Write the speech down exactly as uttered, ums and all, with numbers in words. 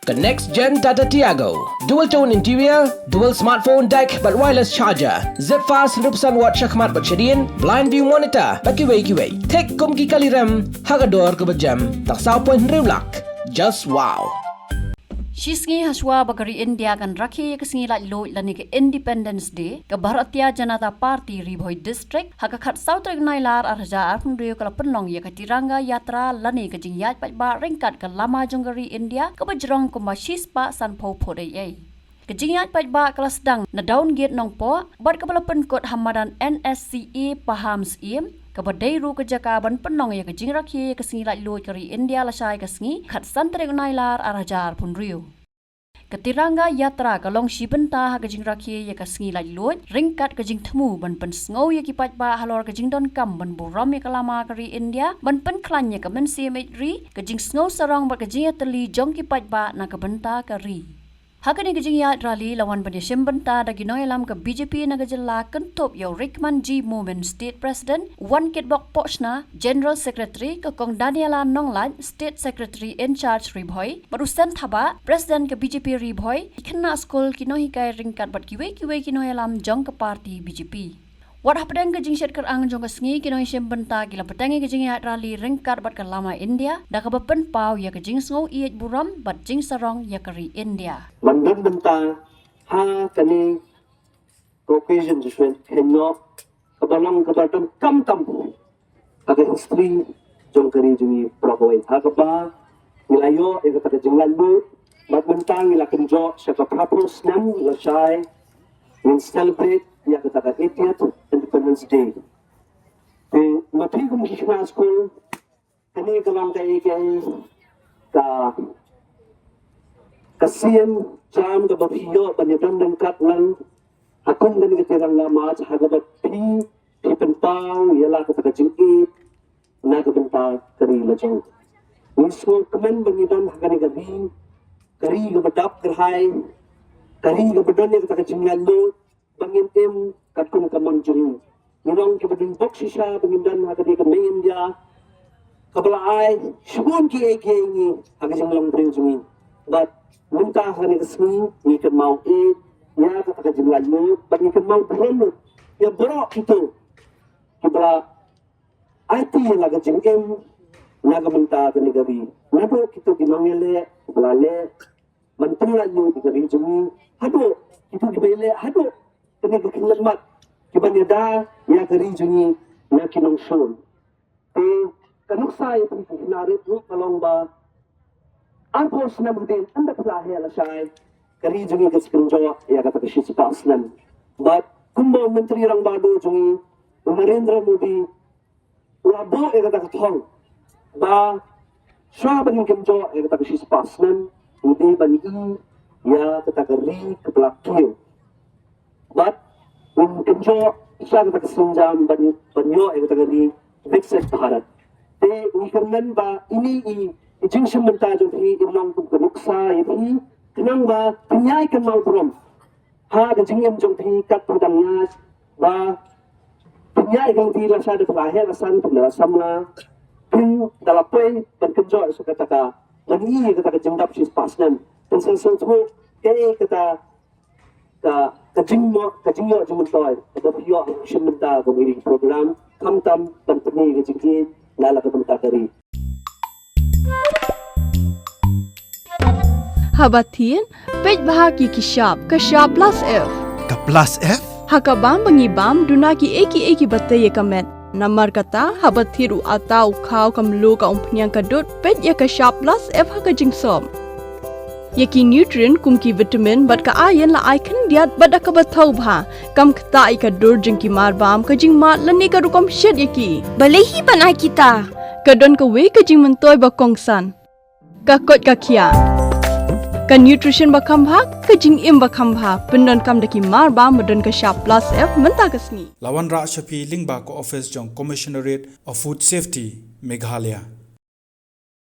Ka next gen Tata Tiago. Dual tone interior, dual smartphone deck bad wireless charger. Zip fast hynriew percent watt shakhmat bad shadien, blind view monitor bad kiwei kiwei. Thik kum ki kali rem ha ka dor kaba jem tang saw point hynriew lak. Just wow. Shi sngi hashwa ba ka ri India kan rakhe ïa ka sngi laitluid lane ka Independence Day, ka Bharatiya Janata Party Ri Bhoi District ha ka khatsaw tarik Nailar arhajar arphew hynriew ka la pynlong ïa ka Tiranga Yatra lane ka jingïaid paidbah ryngkat ka lama jong ka ri India kaba jrong kumba shispah sanphew phut eiei. Ka jingïaid paidbah ka la sdang na Downgate Nongpoh bad kaba la pynkut ha madan N S C A Pahamsyiem, kaba dei ruh ka jaka ban pynlong ïa ka jingrakhe ïa ka sngi laitluid ka ri India lashai ka sngi khatsan tarik Nailar arhajar arphew hynriew. Ka Tiranga Yatra ka long shi bynta ha ka jingrakhe ïa ka sngi laitluid ryngkat ka jingthmu ban pynsngew ïa ki paidbah halor ka jingdonkam ban burom ïa ka lama ka ri India, ban pynkhlaiñ ïa ka mynsiem ïeit ri, ka jingsngew sarong bad ka jingïatylli jong ki paidbah na ka bynta ka ri. Ha kane ka jingïaid rally la wan ban ïashim bynta da ki nongïalam ka B J P na ka jylla, kynthup ïa u Rikman G Momin, State President, Wankitbok Pohshna, General Secretary, ka Kong Daniela Nonglait, State Secretary in charge Ri Bhoi, bad u Sen Thabah, President ka B J P Ri Bhoi, ki khynnah skul, ki nonghikai ryngkat bad kiwei kiwei ki nongïalam jong ka party B J P. Wat hapdeng ka jingshet kyrang jong ka sngi, ki nongïashim bynta ki la bteng ïa ka jingïaid rally ryngkat bad ka lama India da kaba pynpaw ïa ka jingsngew ïeit burom bad jingsarong ïa ka ri India. Ban don bynta ha kane ka occasion jong shuwa kane, kaba long kaba donkam tam ha ka history jong ka ri jong ngi baroh kawei. Ha kaba ngi la ïoh ïa kata ka jinglaitluid bad mynta ngi la kynjoh sha ka phra phew snem lashai ngin celebrate ïa kata ka eightieth Independence Day. Te ma phi kum ki khynnah skul, kane ka long kaei kaei ka, ka sien jam kaba phi ïoh ban ïadon ryngkat lang ha kum kane ka Tiranga March, ha kaba phi, phi pynpaw ïa la kata ka jingïeit na ka bynta ka ri la jong. Ngi sngewkmen ba ngi don ha kane ka ri, ka ri kaba dap kyrhai, ka ri kaba don ïa kata ka jinglaitluid ba ngin im katkum ka mon jong ngi. Ngi long kiba donbok shisha ba ngin don ha kane ka mei India kaba la ai shibun kiei kiei ïa ngi ha ka jinglong briew jong ngi. Bad mynta ha kane ka sngi ngi kynmaw ïa kata ka jinglaitluid bad ngi kynmaw burom ïa baroh kito kiba la aiti ïa la ka jingim na ka bynta kane ka ri. Naduh kito ki nongïaleh kiba la leh ban pynlaitluid ïa ka ri jong ngi, haduh kito kiba ïaleh, haduh kane ka khyllipmat kiban ïada ïa ka ri jong ngi na ki nongshun. Te ka nuksa ïa phi ki khynnah rit ruh ka long ba arphew snem hadien ynda phi la heh lashai, ka ri jong ngi ka sa kynjoh ïa kata ka shispah snem. Bad kumba u Myntri Rangbah Duh jong ngi u Narendra Modi u la buh ïa kata ka thong ba shuwa ban ngin kynjoh ïa kata ka shispah snem, ngi dei ban ïoh ïa kata ka ri kaba la kiew. Bad ngin kynjoh sha kata ka sienjam ban, ban ïoh ïa kata ka ri Viksit Bharat. Te ngi kyrmen ba ine i, i jingshim bynta jong phi i long kum ka nuksa ïa phi khnang ba phin ïai kynmaw burom ha ka jingim jong phi kat phi dang ïaid, ba phin ïai kynti lashai da phi la heh la san, phi la samla, phin da la poi ban kynjoh sha kata ka, ban ïoh ïa kata ka jingdap shispah snem. Phin sa sngewthuh kaei kata ka, ka jingmo, ka jingïoh jingmyntoi kaba phi ïoh shim bynta kum ine i program, khamtam ban pyni ka jingïeit na la ka bynta ka ri. Haba thied, peit bha ïa ki shap, ka shap plus F. Ka plus F? Ha ka bam ba ngi bam, duna kiei kiei kiba tei ïa ka met. Namar kata, haba thied u atta, u khaw, ka mluh, ka umphniang, ka dud, peit ïa ka shap plus F ha ka jingsop. Ïa ki nutrient kum ki vitamin bad ka iron la ai khyndiat bad da kaba thaw bha. Kam ktah ïa ka dur jong ki mar bam, ka jingmad lane ka rukom shet ïa ki. Balei hi ban ai kita? Ka don kawei ka jingmyntoi ba kongsan. Ka koit ka khiah. Ka nutrition ba kham bha, ka jingim ba kham bha. Pyndonkam da ki mar bam ba don ka shap plus F mynta ka sngi. La wanrah sha phi lyngba ka office jong Commissionerate of Food Safety, Meghalaya.